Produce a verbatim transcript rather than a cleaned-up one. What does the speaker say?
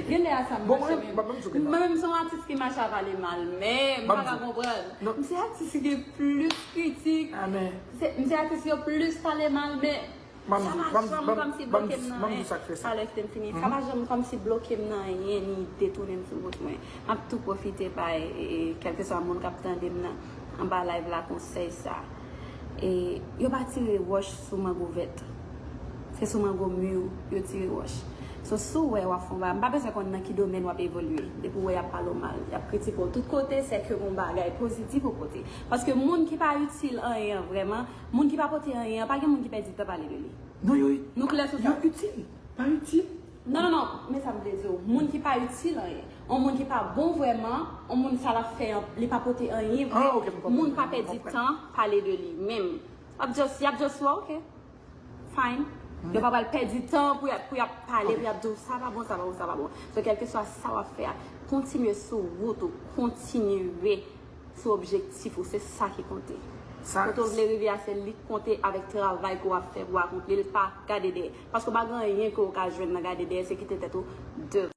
Gen lè a sa m Bon, mache mwen, menm. mwen, mwen, mwen, mwen, Mwen menm se yon atis ki mache a pale mal, men m Ban pa m ka di- konprann. Non. M se atis ki gen plis kritik. Amen. Se- M se atis yo plis pale mal, men Ban m sa di- pa ban m- janm ban m- kòmsi ban m- bloke m nan ban m di anyen. sa k fè sa. Talè k te m fini. Sa pa janm kòmsi bloke m nan anyen, ni detounen m sou wout mwen. M ap tou pwofite bay, e, e, kèlkeswa moun k ap tande m nan, anba live la konsèy sa. E, yo pa tire wòch sou mango vèt. Se sou mango mi yo tire wòch. So, si w wè w ap fè yon bagay, m pa bezwen konn nan ki domèn w ap evolye. Depi w wè y ap pale w mal, y ap kritike w tout kote, se ke yon bagay pozitif ou pote. Paske moun ki pa itil anyen an vrèman, moun ki pa pote anyen an, pa gen moun ki pèdi tan pale de li. Non, yo, Nou klè sou yo sa? Itil. Pa itil. Non, non, non, men sa m vle di w. Moun ki pa itil anyen. Yon moun ki pa bon vrèman, yon moun sa l ap fè an, li pa pote anyen vre. Ah, ok, m konprann. Moun pa pèdi tan pale de li menm. Ap just, y ap just wè, ok. Fine. Yo pa pral pèdi tan pou y ap, pou y ap pale, pou y ap di w sa pa bon, sa pa bon, sa pa bon. So, kèlkeswa sa w ap fè a, kontinye sou wout ou, kontinye sou objektif ou, se sa ki konte. Sa- Kote w vle rive a, se li k konte avèk travay ke w ap fè pou w akonpli l, pa gade dèyè. Paske w pa gen anyen ke w ka jwenn nan gade dèyè, se kite tèt ou devan.